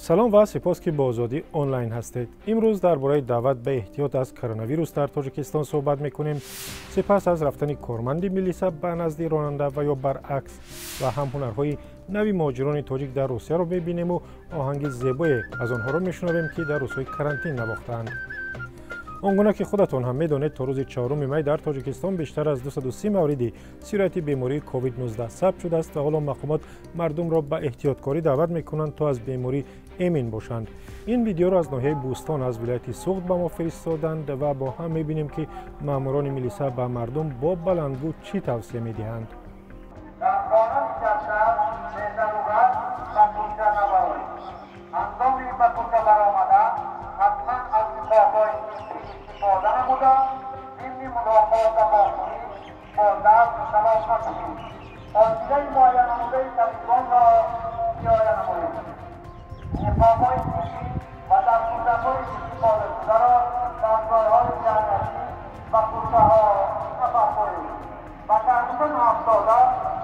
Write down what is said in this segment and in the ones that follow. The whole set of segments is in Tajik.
Салом ва сипос, ки бо Озодӣ Онлайн ҳастед. Имрӯз дар бораи даъват ба эҳтиёт аз коронавирус дар Тоҷикистон суҳбат мекунем, сипас аз рафтани корманди милиса ба назди ронанда ва ё баръакс ва ҳам ҳунарҳои нави муҳоҷирони тоҷик дар Русияро мебинему оҳанги зебое аз онҳоро мешунавем, ки дар рӯзҳои карантин навохтаанд. Он гуна ки худатон ҳам медонед, то рӯзи 4 май дар Тоҷикистон бештар аз 230 мавриди сирояти бемории COVID-19 сабт шудааст ва ҳоло мақомот мардумро ба эҳтиёткорӣ даъват мекунанд, то аз беморӣ эмин бошанд. Ин видеоро аз ноҳияи Бӯстон аз вилояти Суғд ба мо фиристоданд ва бо ҳам мебинем, ки маъмурони милиса ба мардум бо баландгӯ чӣ тавсия медиҳанд. Дар хона нишаста безарурат ба кӯча набароед. Ҳангоми ба кӯча баромадан ҳатман аз ниқобҳои тиббӣ истифода намуда, зимни мулоқот ва вохӯрӣ бо даст салом накунед. Фосилаи муайяннамудаи табибонро риоя намоед. Ниқобҳои тиббӣ ва дастпӯшакҳои истифодашударо дар ҷойҳои ҷамъиятӣ ва кӯчаҳо напартоед. Ба таҳлука наафтода,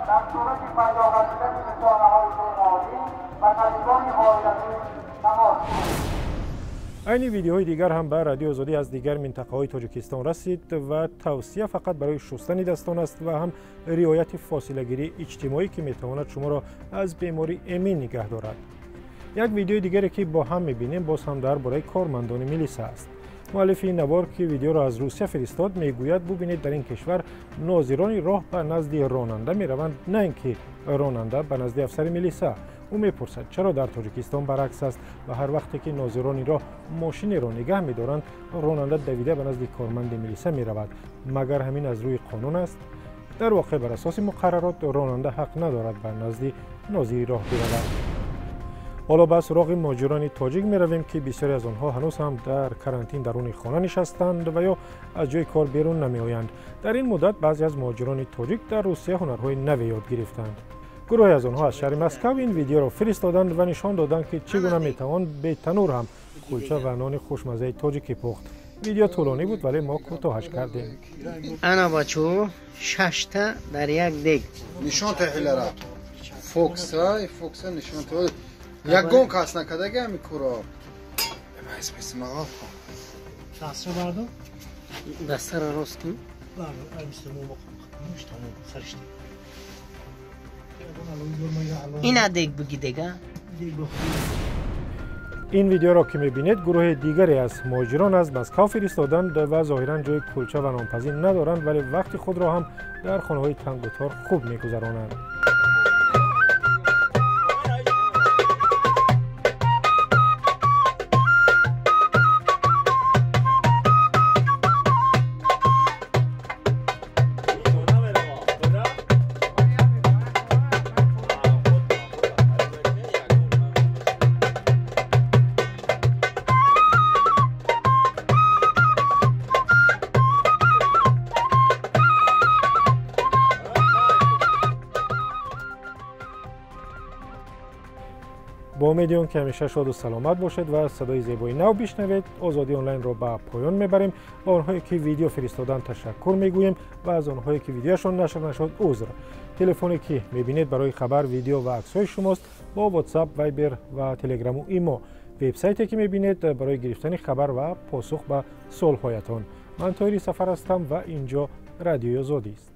дар сурати пайдо гардидани нишонаҳои беморӣ ба табибони оилавӣ тамос гиред. Айни видеоҳои дигар ҳам ба Радиои Озодӣ аз дигар минтақаҳои Тоҷикистон расид ва тавсия фақат барои шустани дастон аст ва ҳам риояти фосилагирии иҷтимоӣ, ки метавонад шуморо аз беморӣ эмин нигаҳ дорад. Як видеои дигаре, ки бо ҳам мебинем, боз ҳам дар бораи кормандони милиса аст. Муаллифи ин навор, ки видеоро аз Русия фиристод, мегӯяд: бубинед, дар ин кишвар нозирони роҳ ба назди ронанда мераванд, на ин ки ронанда ба назди афсари милиса. Ӯ мепурсад, чаро дар Тоҷикистон баръакс аст ва ҳар вақте ки нозирони роҳ мошинеро нигаҳ медоранд, ронанда давида ба назди корманди милиса меравад. Магар ҳамин аз рӯи қонун аст? Дар воқеъ, бар асоси муқаррарот ронанда ҳақ надорад ба назди нозири роҳ биравад. Ҳоло ба суроғи муҳоҷирони тоҷик меравем, ки бисёре аз онҳо ҳанӯз ҳам дар карантин даруни хона нишастанд ва ё аз ҷои кор берун намеоянд. Дар ин муддат баъзе аз муҳоҷирони тоҷик дар Русия ҳунарҳои наве ёд гирифтанд. Гурӯҳе аз онҳо аз шаҳри Москав ин видеоро фиристоданд ва нишон доданд, ки чӣ гуна метавон бетанур ҳам кулча ва нони хушмаззаи тоҷикӣ пухт. Видео тӯлонӣ буд, вале мо кӯтоҳаш кардем. Ана бачо, шашта дар як дег. Нишон таҳилара. Фокса, фокса нишон та. Ягон кас накардаги ҳами куро. Дастра бардор. Дастара рост кун. Бардор, ай мисли мо тамом саришта. Ина дег буги дега. Ин видеоро, ки мебинед, гурӯҳи дигаре аз муҳоҷирон аз Москав фиристоданд ва зоҳиран ҷои кулча ва нонпазӣ надоранд, вале вақти худро ҳам дар хонаҳои тангутор хуб мегузаронанд. Бо умеди он ки ҳамеша шоду саломат бошед ва садои зебои нав бишнавед, Озодӣ Онлайнро ба поён мебарем. Ба онҳое, ки видео фиристоданд, ташаккур мегӯем ва аз онҳое, ки видеояшон нашр нашуд, узр. Телефоне, ки мебинед, барои хабар, видео ва аксҳои шумост бо WhatsApp, Viber ва Телеграму Имо. Вебсайте, ки мебинед, барои гирифтани хабар ва посух ба суолҳоятон. Ман Тоҳири Сафар ҳастам ва ин ҷо Радиои Озодист.